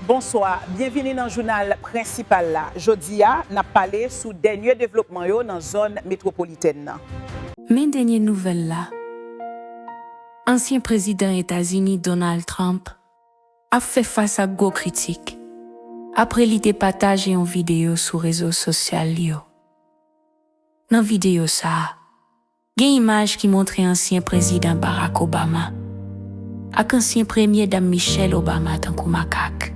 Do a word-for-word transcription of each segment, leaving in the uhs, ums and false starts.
Bonswa, byenvini nan jounal prensipal la. Jodi a, n ap pale sou dènye devlopman yo nan zòn metwopolitèn nan. Men dènye nouvèl la. Ansyen prezidan Etazini Donald Trump ap fè fas ak gwo kritik apre li te pataje yon videyo sou rezo sosyal yo. Nan videyo sa a, gen imaj ki montre ansyen prezidan Barack Obama ak ansyen premye dam Michelle Obama tankou makak.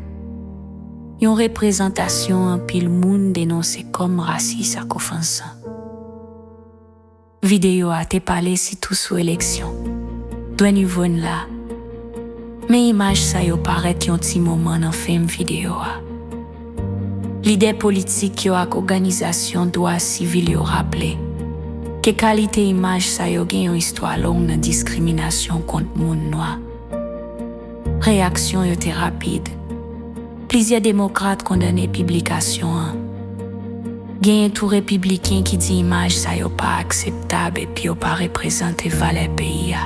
Yon reprezantasyon anpil moun denonse kòm rasis ak ofansan. Videyo a te pale sitou sou eleksyon, dwèn ivwèn la. Men imaj sa yo parèt yon ti moman nan fen videyo a. Lidè politik yo ak òganizasyon dwa sivil yo raple ke kalite imaj sa yo gen yon istwa long nan diskriminasyon kont moun nwa. Reyaksyon yo te rapid. Plizyè demokrat kondane piblikasyon an. Genyen tou repibliken ki di imaj sa yo pa akseptab epi yo pa reprezante valè peyi a.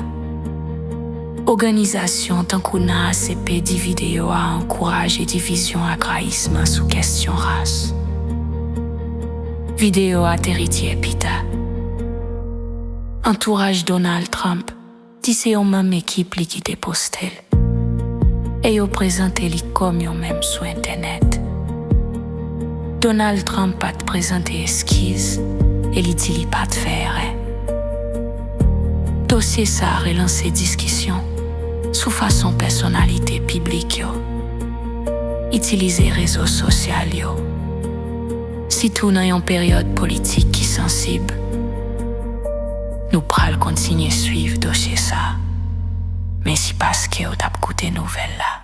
Òganizasyon tankou N A A C P di videyo a ankouraje divizyon ak rayisman sou kèsyon ras. Videyo a te retire pita. Antouraj Donald Trump di se yon manm ekip li ki te poste l, e yo prezante li kòm yon mèm sou entènèt. Donald Trump pa t prezante eskiz e li di li pa t fè erè. Dosye sa a relanse diskisyon sou fason pèsonalite piblik yo itilize rezo sosyal yo, sitou nan yon peryòd politik ki sansib. Nou pral kontinye swiv dosye sa a. Mèsi paske w t ap koute nouvèl la.